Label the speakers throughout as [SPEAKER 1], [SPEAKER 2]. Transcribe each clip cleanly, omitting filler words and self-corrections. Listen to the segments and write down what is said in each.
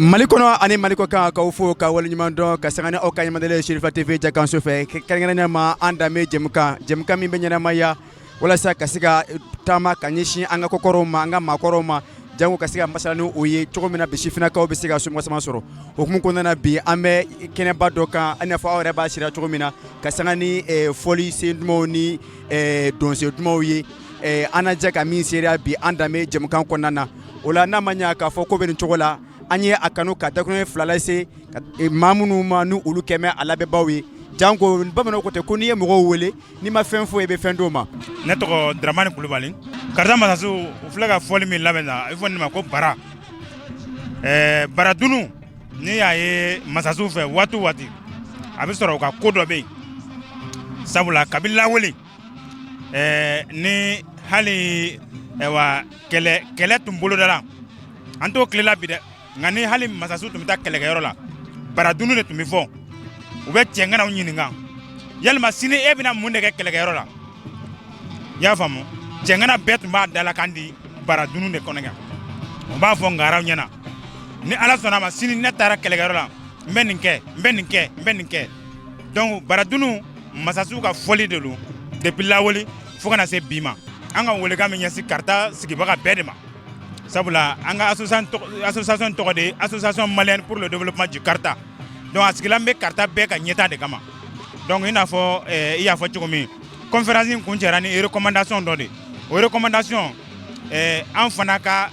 [SPEAKER 1] Mali kɔnɔ ani Mali kɔ kan, k'aw fo ka waleɲuman dɔn ka sanga ni aw ka ɲɛmadalen Serifa TV jakanso fɛ, kɛrɛnkɛrɛnnenya ma an danbe jɛmukan, jɛmukan min bɛ ɲɛnamaya walasa ka se ka taama ka ɲɛsin an ka kokɔrɔw ma, an ka maakɔrɔw ma, jango ka se ka masala ni o ye cogo min na bi sifinnakaw bɛ se ka somɔgɔsama sɔrɔ. Hukumu kɔnɔna na, bi an bɛ kɛnɛba dɔ kan, i n'a fɔ aw yɛrɛ b'a sira cogo min na, ka sanga ni fɔli sen dumanw ni dɔnsen dumanw ye, an na jɛ ka min seereya bi an danbe jɛmukan kɔnɔna na. O la, n'a ma ɲɛ k'a fɔ ko bɛ nin cogo la, an ye a kanu ka dakuruɲɛ fila lase maa minnu ma, ni olu kɛmɛ a labɛnbaw ye, janko bamananw ko ten ko n'i ye mɔgɔw wele, n'i ma fɛn fɔ, i bɛ fɛn d'o ma.
[SPEAKER 2] Ne tɔgɔ Dramani Kulubali. Karata masasiw, u filɛ ka fɔli min labɛn na, a bɛ fɔ nin ma ko bara, baradunu. N'i y'a ye masasiw fɛ, waati o waati a bɛ sɔrɔ u ka ko dɔ bɛ yen, sabula kabi lawale ni hali ayiwa kɛlɛ tun bolodara, an t'o tile la bi dɛ, nka ni hali masasiw tun bɛ taa kɛlɛkɛyɔrɔ la, baradunu de tun bɛ fɔ. U bɛ cɛŋanaw ɲininka: yalima sini e bɛna mun de kɛ kɛlɛkɛyɔrɔ la? I y'a faamu, cɛŋana bɛɛ tun b'a dalakan di baradunu de kɔnɔ kan. U b'a fɔ ngaraw ɲɛna: ni Ala sɔnna a ma, sini ne taara kɛlɛkɛyɔrɔ la, n bɛ nin kɛ, n bɛ nin kɛ, n bɛ nin kɛ. Donc baradunu, masasiw ka fɔli de don depuis lawale fo ka na se bi ma. An ka welekan bɛ ɲɛsin Karata sigibaga bɛɛ de ma, sabula an ka association tɔgɔ de ye Association malienne pour le développement du Karta. Donc a sigilan bɛ Karata bɛɛ ka ɲɛta de kama. Donc i n'a fɔ i y'a fɔ cogo min, conférence in kuncɛra ni recommandation dɔ de. O recommandation, an fana ka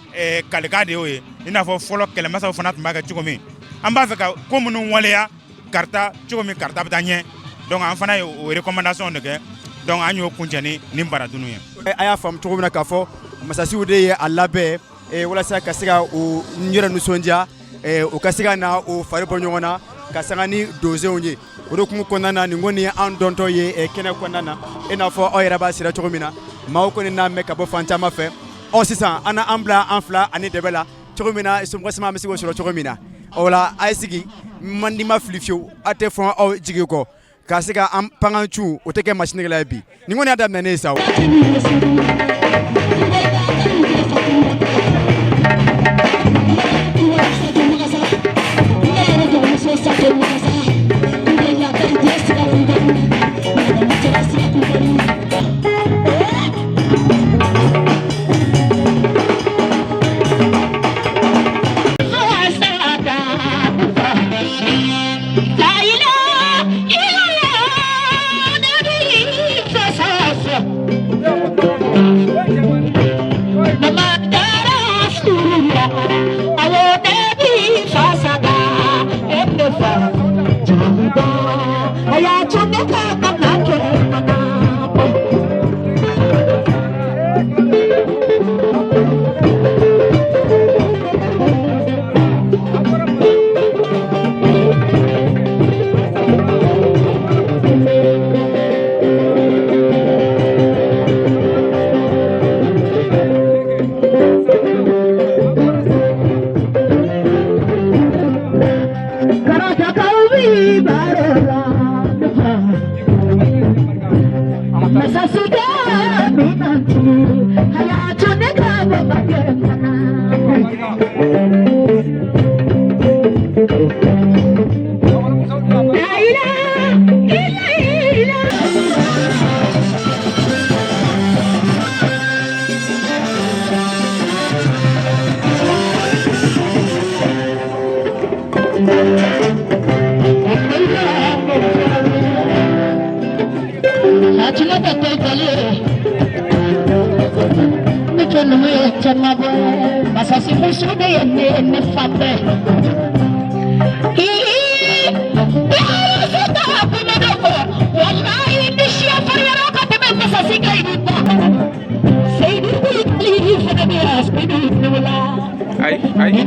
[SPEAKER 2] kalikan de y'o ye. I n'a fɔ fɔlɔ kɛlɛmasaw fana tun b'a kɛ cogo min, an b'a fɛ ka ko minnu waleya Karata cogo min, Karata bɛ taa ɲɛ. Donc an fana ye o recommandation de kɛ. Donc an y'o kuncɛ ni nin baradunu ye.
[SPEAKER 1] A y'a faamu cogo min na k'a fɔ masasiw de ye a labɛn walasa ka se ka u yɛrɛ nisɔndiya, u ka se ka na u fari bɔ ɲɔgɔn na ka sanga ni donsow ye. O de kun kɔnɔna na, nin kɔni ye an dɔntɔ ye kɛnɛ kɔnɔna na, i n'a fɔ aw yɛrɛ b'a sira cogo min na, maaw kɔni n'a mɛn ka bɔ fan caman fɛ. Ɔ sisan, an an bila an fila ani dɛbɛ la cogo min na, somɔgɔ sama bɛ se k'o sɔrɔ cogo min na. O la, a ye sigi man di ma fili fiyewu, a tɛ fɔn aw jigi kɔ ka se ka an pankan cu, o tɛ kɛ masinɛgɛla ye bi. Nin kɔni y'a daminɛ ne ye sa.
[SPEAKER 3] Ayi, ayi.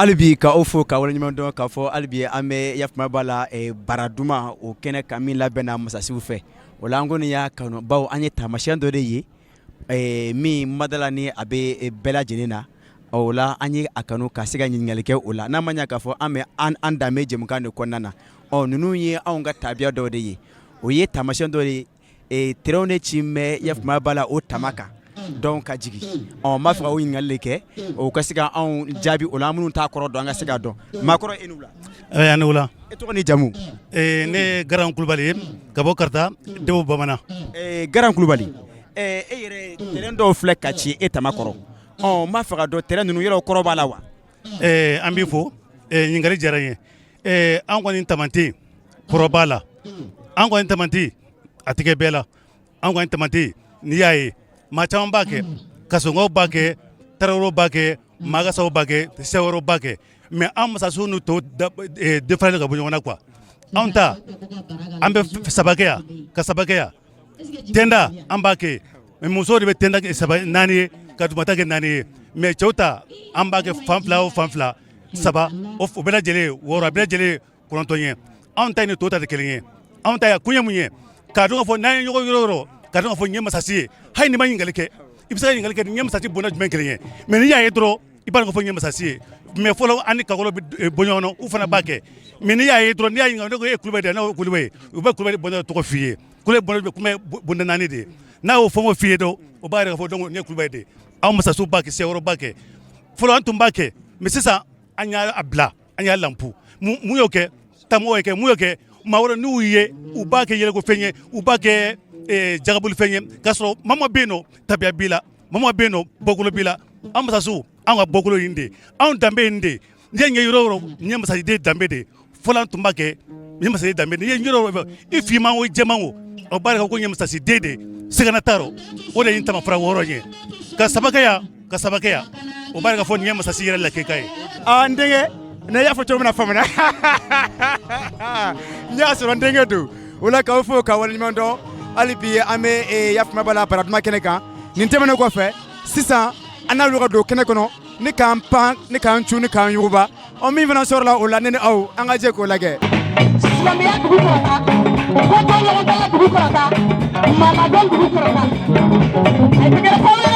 [SPEAKER 1] Hali bi ka aw fo ka waleɲuman dɔn k'a fɔ hali bi an bɛ yafama b'a la bara duman o kɛnɛ kan min labɛnna masasiw fɛ. O la an kɔni y'a kanu bawo an ye taamasiyɛn dɔ de ye min madala ni a bɛ bɛɛ lajɛlen na. O la an ye a kanu ka se ka ɲininkali kɛ o la, n'a ma ɲɛ k'a fɔ an bɛ an danbe jɛmukan de kɔnɔna na. Ɔ ninnu ye anw ka tabiya dɔw de ye, o ye taamasiyɛn dɔ de ye, tɛrɛnw de ci bɛ yafama b'a la o tama kan donc ka jigin. Ɔ n b'a fɛ ka o ɲininkali de kɛ, o ka se ka anw jaabi o la, an minnu t'a kɔrɔ dɔn an ka se k'a dɔn. Maakɔrɔ, e ni wula.
[SPEAKER 4] A ni wula.
[SPEAKER 1] E tɔgɔ ni jamu?
[SPEAKER 4] Ne ye Garan Kulubali ye ka bɔ Karata, Debo bamanan.
[SPEAKER 1] Garan Kulubali, e yɛrɛ tɛrɛn dɔw filɛ ka ci e tama kɔrɔ, ɔ n b'a fɛ ka dɔn tɛrɛn ninnu yɔrɔ kɔrɔ b'a la wa?
[SPEAKER 4] An b'i fo, ɲininkali diyara n ye. An kɔni tamante kɔrɔ b'a la, an kɔni tamante a tigɛ bɛɛ la. An ka tamate n'i y'a ye maa caman b'a kɛ, kasɔnkaw b'a kɛ, tarawelew b'a kɛ, magasaw b'a kɛ, sɛwɛrɛw b'a kɛ, mais an masasiw n'u tɔw défalen ka bɔ ɲɔgɔn na quoi. Anw ta an bɛ saba kɛ yan ka saba kɛ yan, tenda an b'a kɛ, mais musow de bɛ tenda kɛ saba naani ye ka dugumata kɛ naani ye, mais cɛw ta an b'a kɛ fan fila o fan fila saba, o bɛɛ lajɛlen wɔɔrɔ, a bɛɛ lajɛlen kɔnɔntɔn ye. Anw ta ni tɔw ta tɛ kelen ye. Anw ta ye kun ye mun ye? K'a dɔn k'a fɔ n'an ye ɲɔgɔn yɔrɔ yɔrɔ, k'a dɔn k'a fɔ nin ye masasi ye. Hali n'i ma ɲininkali kɛ, i bɛ se ka ɲininkali kɛ nin ye masasi bonda jumɛn kelen ye, mais n'i y'a ye dɔrɔn i b'a dɔn k'a fɔ nin ye masasi ye. Mais fɔlɔ an ni kakɔlɔ bɛ bɔ ɲɔgɔn na, u fana b'a kɛ, mais n'i y'a ye dɔrɔn, n'i y'a ɲininka ne ko e ye kulubali de ye, n'a ko kulubali ye, u bɛ kulubali bonda tɔgɔ f'i ye. Kulubali bonda bɛ bonda naani de ye, n'a y'o fɛn o f'i ye dɔrɔn, o b'a yira k'a fɔ donc nin ye kulubali de ye. Anw masasiw b'a kɛ, sɛwɛrɛw b'a kɛ. Fɔlɔ an tun b'a kɛ, mais sisan an y'a bila, an y'a lanpu. Mun y'o kɛ? Tamɔgɔw y'o kɛ. Mun y'o kɛ? Maa wɛrɛ n'u ye, u b'a kɛ yɛlɛko fɛn ye, u b'a kɛ jagaboli fɛn ye, k'a sɔrɔ maa bɛ yen nɔ tabiya b'i la, maa bɛ yen nɔ bɔkolo b'i la. An masasiw, an ka bɔkolo ye nin de ye, anw danbe ye nin de ye. N'i ye ɲɛ yɔrɔ o yɔrɔ, nin ye masasiden danbe de ye. Fɔlɔ an tun b'a kɛ, nin ye masasiden danbe de ye. N'i ye yɔrɔ o yɔrɔ, i finman o i jɛman o, o b'a yira ko nin ye masasiden de ye, sigana t'a rɔ. O de ye nin tamafara wɔɔrɔ ye, ka saba kɛ yan, ka saba kɛ yan, o b'a yira k'a fɔ nin ye masasi yɛrɛ lakika ye.
[SPEAKER 1] Aa n denkɛ, ne y'a fɔ cogo min na faamuna, n y'a sɔrɔ n denkɛ don o la k'aw fo ka waleɲuman dɔn. Hali bi an bɛ yafama b'a la baraduma kɛnɛ kan. Nin tɛmɛnen kɔfɛ, sisan an n'alu ka don kɛnɛ kɔnɔ ni k'an pan ni k'an cun ni k'an yuguba. Ɔ min fana sɔrɔla o la, ne ni aw an ka jɛ k'o lajɛ.
[SPEAKER 3] Silamɛya dugu kɔrɔta, ko ɲɔgɔntala dugu kɔrɔta, maaladɔn dugu kɔrɔta, a ye tɛgɛrɛ fɔ ye.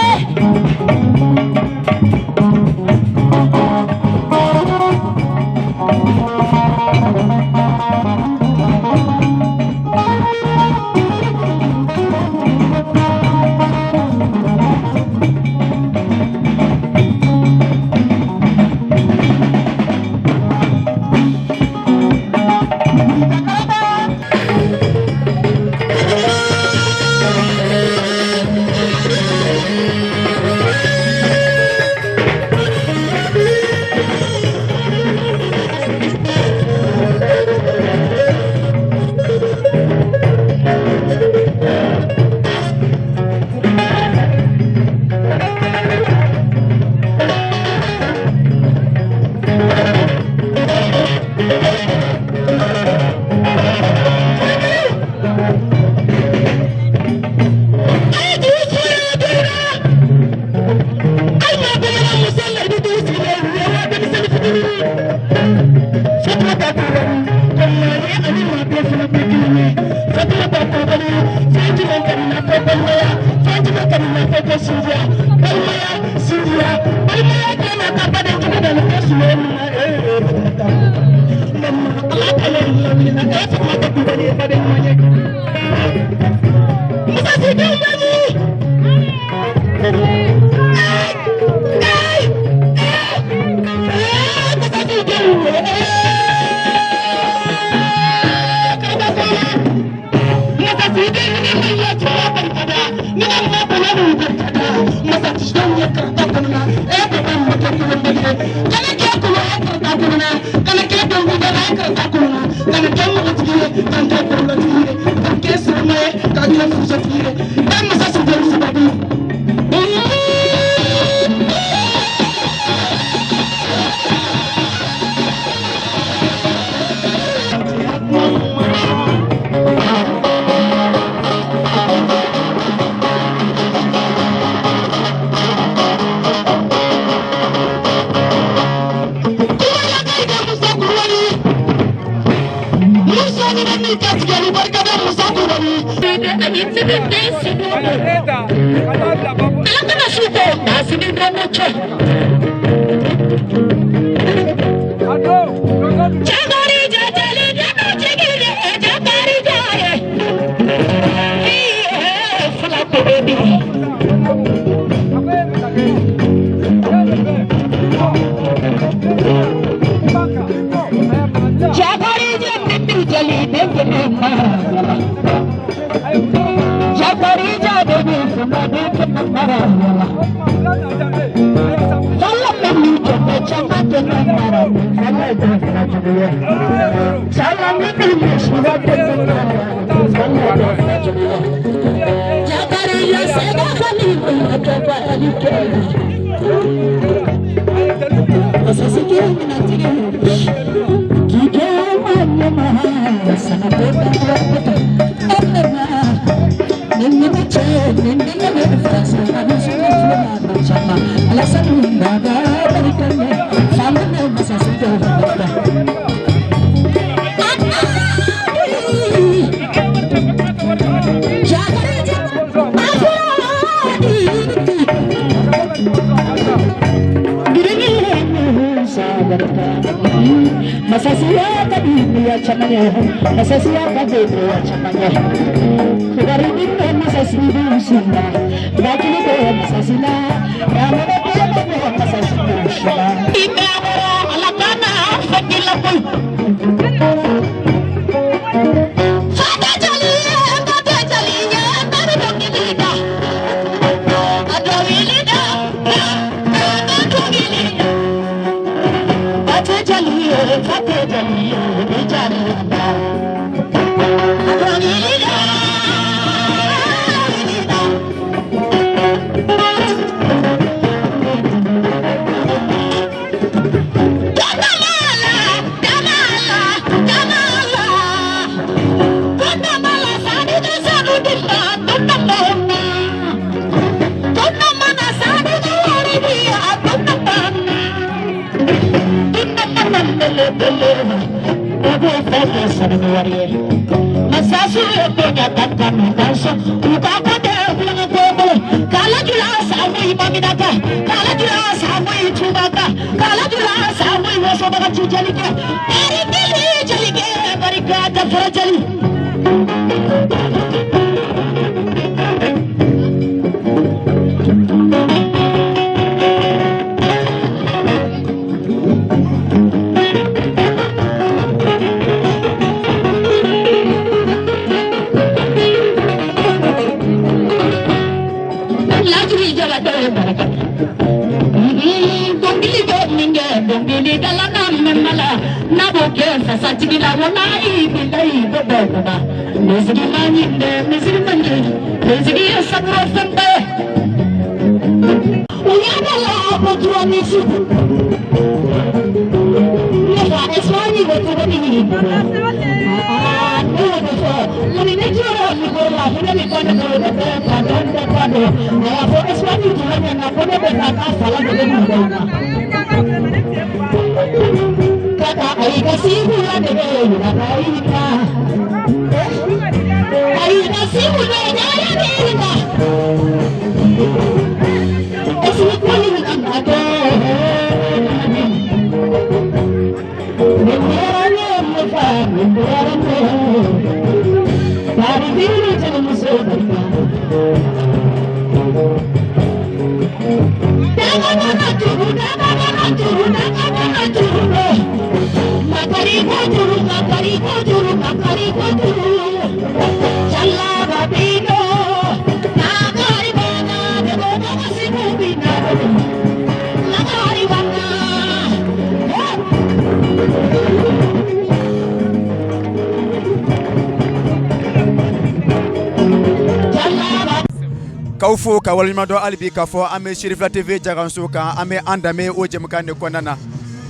[SPEAKER 1] K'aw fo ka waleɲuman dɔn hali bi k'a fɔ an bɛ Cherifila TV jakanso kan, an bɛ an danbe o jɛmukan de kɔnɔna na.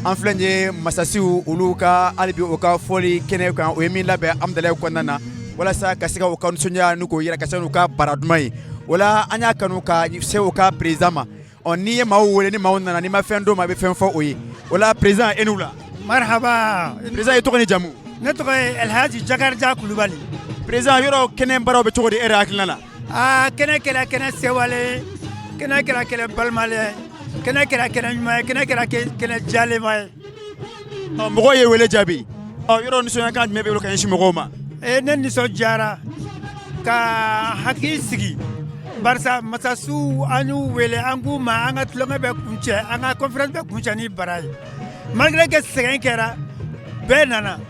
[SPEAKER 1] An filɛ nin ye masasiw olu ka hali bi u ka fɔli kɛnɛ kan, o ye min labɛn Amudalayi kɔnɔna na walasa ka se ka u ka nisɔndiya n'u k'o yira ka se n'u ka bara duman ye. O la an y'a kanu ka se u ka président ma. Ɔ n'i ye maaw wele, ni maaw nana, n'i ma fɛn d'o ma, i bɛ fɛn fɔ o ye. O la président, e ni wula.
[SPEAKER 5] Marhaba.
[SPEAKER 1] Président, i tɔgɔ ni jamu?
[SPEAKER 5] Ne tɔgɔ ye Elhaji Jakarija Kulubali.
[SPEAKER 1] Président, yɔrɔ kɛnɛ baaraw bɛ cogo di e yɛrɛ hakilina la?
[SPEAKER 5] Aa, kɛnɛ kɛra kɛnɛ sewale, kɛnɛ kɛra kɛnɛ balimalen, kɛnɛ kɛra kɛnɛ ɲuman ye, kɛnɛ kɛra kɛnɛ jalema ye.
[SPEAKER 1] Ɔ, mɔgɔw ye wele jaabi. Ɔ, yɔrɔ nisɔndiyakan jumɛn b'e bolo ka ɲɛsin mɔgɔw ma?
[SPEAKER 5] Ee, ne nisɔndiyara ka hakili sigi, barisa masasiw an y'u wele, an k'u ma an ka tulonkɛ bɛ kuncɛ, an ka conférence bɛ kuncɛ ni bara ye. Malgré que sɛgɛn kɛra, bɛɛ nana.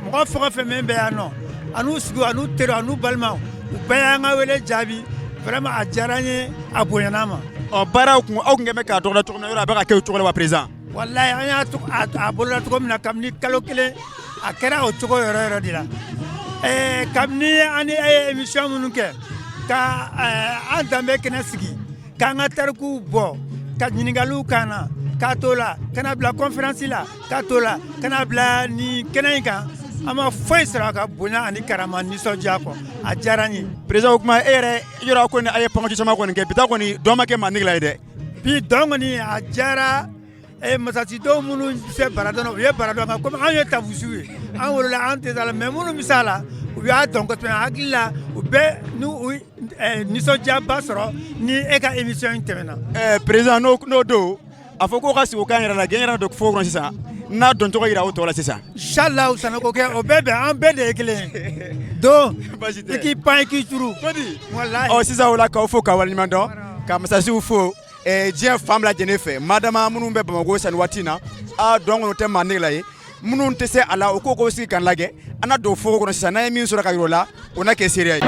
[SPEAKER 5] Mɔgɔ fɛn o fɛn min bɛ yan nɔ, an'u sigiw, an'u teriw, an'u balimaw, u bɛɛ y'an ka wele jaabi. Vraiment a diyara n ye, a bonyana n ma.
[SPEAKER 1] Ɔ, baaraw kun aw kun kɛ bɛ k'a dɔgɔda cogo min na, yɔrɔ a bɛ ka kɛ o cogo la wa président?
[SPEAKER 5] Walayi, an y'a a boloda cogo min na kabini kalo kelen, a kɛra o cogo yɛrɛ yɛrɛ de la. Ɛɛ, kabini an ni e ye émission minnu kɛ ka an danbe kɛnɛ sigi, K'an ka tarikuw bɔ, ka ɲininkaliw k'an na, k'a to la ka na bila conférence la, k'a to la ka na bila nin kɛnɛ in kan. An ma foyi sɔrɔ a ka bonya ani karama, nisɔndiya kɔ. A diyara n ye.
[SPEAKER 1] Président, o kuma, e yɛrɛ yɔrɔ ko ni a ye pankaci caman kɔni kɛ bi ta kɔni, dɔn ma kɛ maa nigila ye dɛ.
[SPEAKER 5] Bi dɔn kɔni, a diyara. Masasidenw minnu se bara dɔn, u ye bara dɔn kan. Komi anw ye tafusiw ye, an wolola, an tɛ s'a la, mais minnu bɛ s'a la, u y'a dɔn kosɛbɛ. Hakili la, u bɛɛ n'u nisɔndiyaba sɔrɔ ni e ka émission in tɛmɛna.
[SPEAKER 1] Président, n'o don, a fɔ k'o ka sigi o kan yɛrɛ la, gɛn yɛrɛ don fo kɔnɔ sisan, n'a dɔn cogo yira o tɔ la sisan.
[SPEAKER 5] Inshallah, Sanoko kɛ, o bɛɛ bɛn, an bɛɛ de ye kelen ye don.
[SPEAKER 1] Baasi tɛ.
[SPEAKER 5] I k'i pan, i k'i turu.
[SPEAKER 1] Kodi.
[SPEAKER 5] Walahi.
[SPEAKER 1] Ɔ, sisan o la, k'aw fo, k'aw waleɲuman dɔn, ka masasiw fo diɲɛ fan bɛɛ lajɛlen fɛ. Madama minnu bɛ Bamakɔ san waati in na, a dɔn kɔni tɛ maa nege ye. Minnu tɛ se a la, u ko k'o sigi k'an lajɛ. An na don fogo kɔnɔ sisan, n'an ye min sɔrɔ ka yir'u la, o na kɛ seereya ye.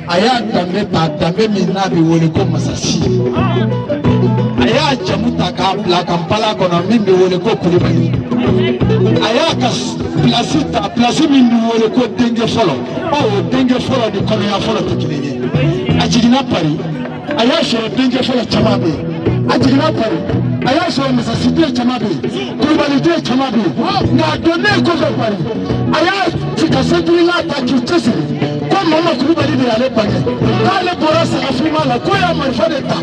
[SPEAKER 6] A y'a danbe ta danbe min n'a bɛ wele ko masasi a y'a jamu ta k'a bila ka npalan kɔnɔ min bɛ wele ko kulubali a y'a ka pilasi ta pilasi min bɛ wele ko denkɛ fɔlɔ bawo denkɛ fɔlɔ ni kɔnɔya fɔlɔ tɛ kelen ye a jiginna Paris a y'a sɔrɔ denkɛ fɔlɔ caman bɛ yen a jiginna Paris a y'a sɔrɔ masasiden caman bɛ yen kulubaliden caman bɛ yen nka a donnen kɔfɛ Paris a y'a ci ka sentirilan ta k'i cɛsiri ko Mama Kulubali de y'ale bange k'ale bɔra sagafinma la k'o y'a marifa de ta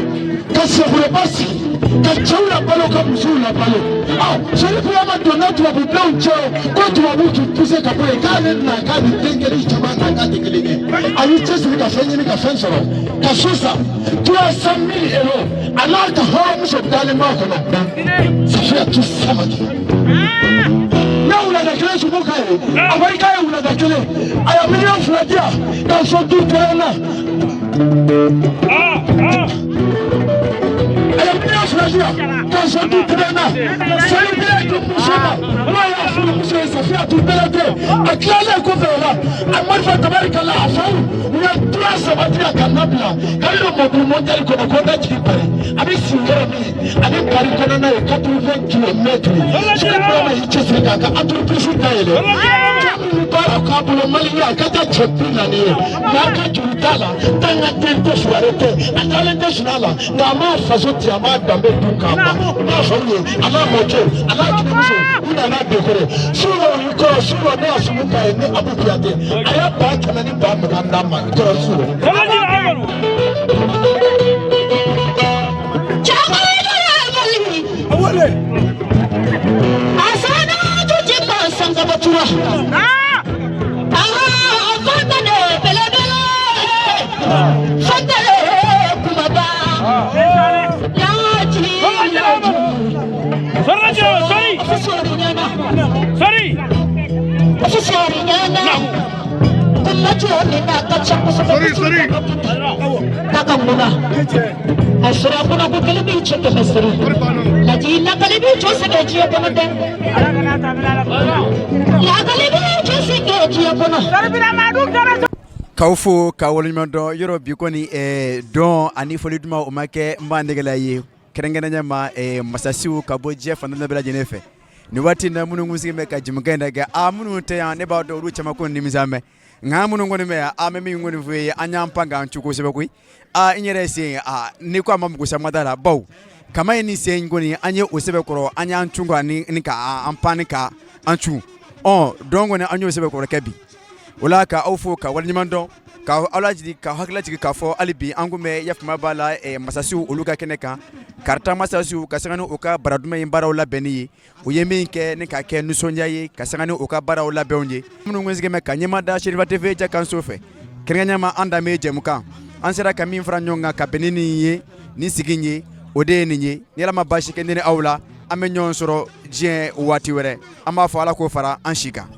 [SPEAKER 6] ka sɛkoroba sigi ka cɛw labalo ka musow labalo ɔ Sɛrifu ma donna tubabudenw cɛ ko tubabu k'i puse ka bɔ yen k'ale na k'a ni denkɛli caman na k'a tɛ kelen ye a y'i cɛsiri ka fɛn ɲini ka fɛn sɔrɔ ka so san 300 000 euros a n'a ka hɔrɔnmuso dalen b'a kɔnɔ Safiyatu Samake ne wulada kelen sugu ka ye a ko i k'a ye wulada kelen a ye 2 miliyɔn di yan ka so du kelen na a ye 2 miliyɔn di yan ka so du kelen na seli bɛɛ di muso ma n'o y'a furumuso ye Safiyatu Berete a tilalen kɔfɛ o la a marifa tabarikala a faw u ye 3 di yan ka na bila ka don mɔbili mɔntɛli kɔnɔ ko n ka jigin Paris a bɛ sigi yɔrɔ min ani Paris kɔnɔna ye 80 kilomètres Sɛrifu Burama y'i cɛsiri k'a ka entreprise dayɛlɛ cɛ min bɛ baara k'a bolo maliyɛn a ka ca cɛ 40 ye nka a ka juru t'a la dangaden tɛ fugari tɛ a dalen tɛ sunaa la nka a m'a faso ci a m'a danbe dun k'a ban n b'a fɔ u ye a n'a mɔkɛ a n'a kinimuso u nana dekore surɔ u y'i kɔrɔ surɔ ne y'a sumu k'a ye ni Abu Kuyate a y'a 100 000 ni 20 000 d'a ma i kɔrɔ surɔ.
[SPEAKER 1] K'aw fo ka waleɲuman dɔn yɔrɔ bi kɔni dɔn ani foli duman o ma kɛ n b'a negela ye kɛrɛnkɛrɛnnenya ma masasiw ka bɔ diɲɛ fan bɛɛ lajɛlen fɛ. Nin waati in na, minnu kun sigilen bɛ ka jɛmukan in lajɛ, a minnu tɛ yan, ne b'a dɔn olu caman ko nimisa mɛn, nka minnu kɔni bɛ yan, an bɛ min kɔni fɔ ye, an y'an pan k'an cu kosɛbɛ koyi. Aa, n yɛrɛ sen, aa, n'i ko a ma mugu sama da la, baw kama ye ni sen kɔni, an ye o sɛbɛn kɔrɔ, an y'an cun ka ni ka an pan ni ka an cun. Ɔ dɔn kɔni, an y'o sɛbɛn kɔrɔ kɛ bi. O la, ka aw fo ka waleɲuman dɔn, ka aw lajigin, ka hakili jigin k'a fɔ hali bi an kun bɛ yafama b'a la masasiw olu ka kɛnɛ kan, Karata masasiw, ka sanga ni u ka bara duman in baaraw labɛnni ye, u ye min kɛ ni ka kɛ nisɔndiya ye, ka sanga ni u ka baaraw labɛnw ye. Minnu kun sigilen bɛ ka ɲɛma da Serifa TV jakanso fɛ, kɛrɛnkɛrɛnnenya ma an danbe jɛmukan, an sera ka min fara ɲɔgɔn kan ka bɛn ni nin ye, nin sigi ye, o de ye nin ye. Ni Ala ma baasi kɛ ne ni aw la, an bɛ ɲɔgɔn sɔrɔ diɲɛ waati wɛrɛ. An b'a fɔ Ala k'o fara an si kan.